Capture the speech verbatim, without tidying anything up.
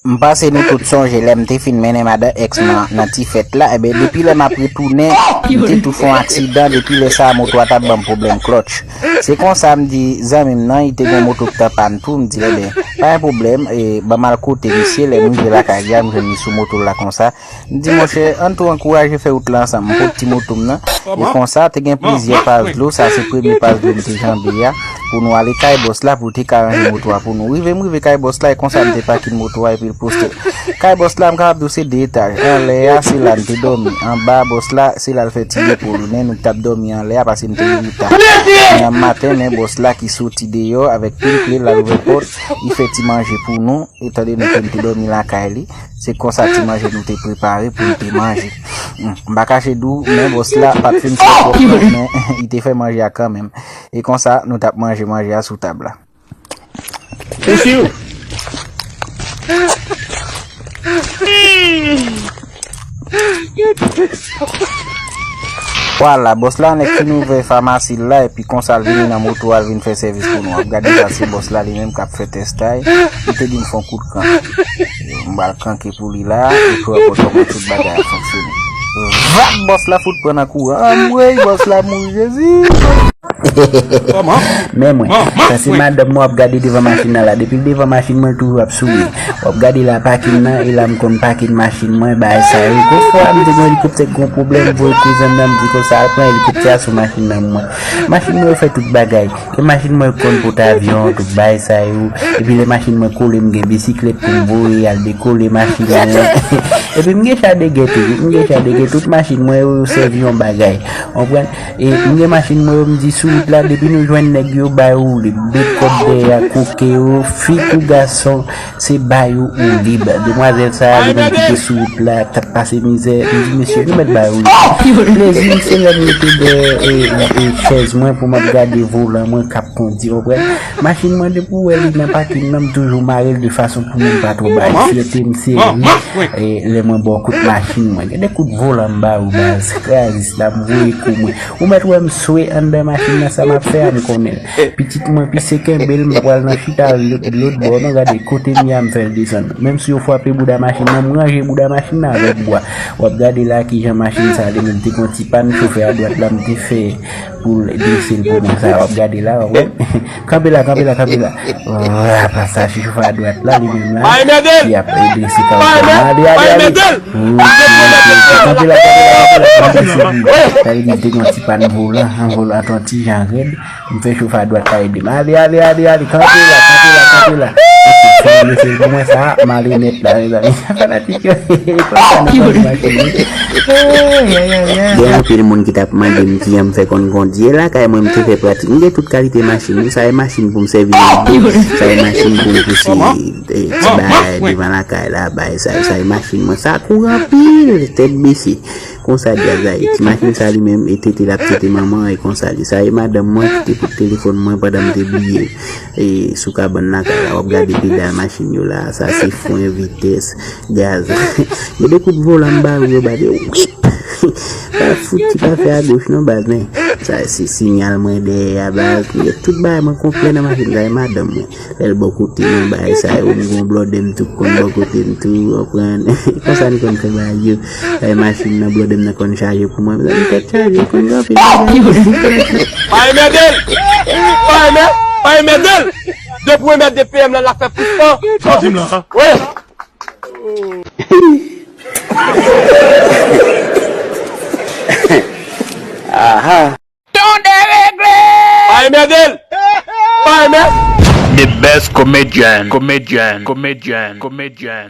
M panse nou tout sonje lè m te fin mennen madan èks mwen nan ti fèt la, enben depi lè m ap retounen, m te tou fè yon aksidan, depi lè sa a moto a t ap ban m pwoblèm klòtch. Se konsa m di zanmi m nan, li te gen yon moto k t an pàn tou, m di l, enben, pa gen pwoblèm, e, ban m al kote misye, lè m rive lakay li a, m jwenn li sou moto l la konsa. M di, monchè, ann tou ankouraje fè wout la ansanm, m pot ti moto m nan. E konsa, te gen plizyè paz dlo, sa se premye paz dlo m te janbe a, pou nou ale kay bòs la, pou l te ka ranje moto a pou nou. Rive m rive kay bòs la, e konsa m te pakin moto a, epi l poste. Kay bòs la, m kapab di w se de etaj. Anlè a, se la n te dòmi. Anba bòs la, se la l fè ti repo l. Men nou t ap dòmi anlè a, paske n te rive ta. Nan maten, men bòs la ki soti deyò avèk pil kle, l al ouvè pòt, li fè ti manje pou nou. Etandone ke n te dòmi lakay li, se konsa ti manje nou te prepare pou n te manje. Hmm, m pa kache di w, men bòs la pa t fin fè twòp, men li te fè manje a kanmenm. E konsa, nou t ap manje manje a sou tab la. Ou si ou? Vwala, bòs la nèk fin ouvè famasi l la, epi konsa l vini nan moto a, l vin fè sèvis pou nou. W ap gade sa, se bòs la li menm k ap fè tèstay. Li te di m fè yon kout kank. M pral kanke pou li la, epi w ap wè kòman tout bagay ap fonksyone. Vap, bòs la fout pran nan kouran. Anmwey, bòs la mouri, Jezi! Men mwen, sa se madanm mwen w ap gade devan machin nan la. Depi l devan machin mwen, l toujou ap souri. W ap gade la pakin nan, e la m konn pakin machin mwen, bagay sa yo. Gon fwa, m te gen yon elikoptè k gon pwoblèm, voye kouzen nan, m di konsa, al pran elikoptè a sou machin nan mwen. Machin mwen yo fè tout bagay. Gen machin mwen yo konn pote avyon, tout bagay sa yo. Epi lè machin mwen kole, m gen bisiklèt pou m voye al dekole machin mwen. Epi m gen chadegè tou, m gen chadegè, tout machin mwen yo, yo sèvi yon bagay. Konprann? E m gen machin mwen yo, m di sou wout la, depi nou jwenn nèg yo, ba yo woule. Met kòd dèyè a, koke yo, fi kou gason, se ba yo ou lib. Demwazèl sa a, li menm ki te sou wout la, k t ap pase mizè, m di, mesye, nou mèt ba yo woule. Plezi m, se lè m rete dèyè, e, e, chèz mwen pou m ap gade volan mwen k ap kondi, konprann? Machin mwen, depi w wè li nan pakin nan, m toujou mare l de fason pou moun pa twò ba l. Fyète m se li, e, lè mwen ba w kout machin mwen. Gade kout volan m ba ou, baz. Kraze la, m voye kou mwen. Ou mèt wè m swe anndan machin nan, sa m ap fè a, m konnen l. Pitit mwen pise kenbe l, m pa pral nan chita lòt, lòt bò, non, gade kote m ye a, m fè l desann. Menm si yo frape bouda machin nan, m ranje bouda machin nan avèk bwa. W ap gade la kijan machin sa li menm te gon ti pàn, chofè a dwat la, m te fè pou l drese l pou mwen sa, w ap gade la, w ap wè. Kanpe la, kanpe la, kanpe la. Apa sa, chofè a dwat la, li menm la, li ap drese kawotchou. Ale, ale, ale. Kanpe la, kanpe la, kanpe la, kanpe la. Sa vle di, m te gen yon ti pàn volan, yon volan t yon ti jan rèd. M fè chofè a dwat la ede m. Ale, ale, ale, ale, kanpe la, kanpe la, kanpe la. Fè yon drese l pou mwen sa, m ale nèt la, mezanmi. Fanatik yo. Gen anpil moun ki t ap mande m kijan m fè konn kondui. E lakay mwen, m te fè pratik. M gen tout kalite machin. Sa e machin pou m sèvi nan bouch. Sa e machin pou m pouse, e, ti bagay devan lakay la, bagay sa yo. Sa e machin mwen. Sa kouri anpil, tèt bese. Konsa djaz la ye. Ti machin sa li menm, e tete l ap tete manman, e konsa li. Sa e madanm mwen ki te pot telefòn mwen pandan m te bliye l. E sou kabann lakay la, w ap gade pedal machin yo la, sa se fren, vitès, gaz. Gen de kout volan m ba yo, yo ba de wip. Pa fouti pa fè agoch non baz, men sa se sinyal mwen dèyè a baz. Gen tout bagay mwen konplè nan machin sa, e madanm mwen. Lè l bò kote mwen, bagay sa yo, m gon blòdè m tou k konn bò kote m tou, w konprann? Konsa n konn fè bagay yo. Lè machin nan, blòdè m nan konn chaje pou mwen, mezanmi, tèt chaje, konn gen anpil bagay. Pa enmède l! Pa enmè-, pa enmède l! Depi w enmède P M nan, l ap fè plis tan. Sa w di m la? Wi. Aha. Tande regle! Pa enmède l! Pa enmè- The best comedian, comedian, comedian, comedian.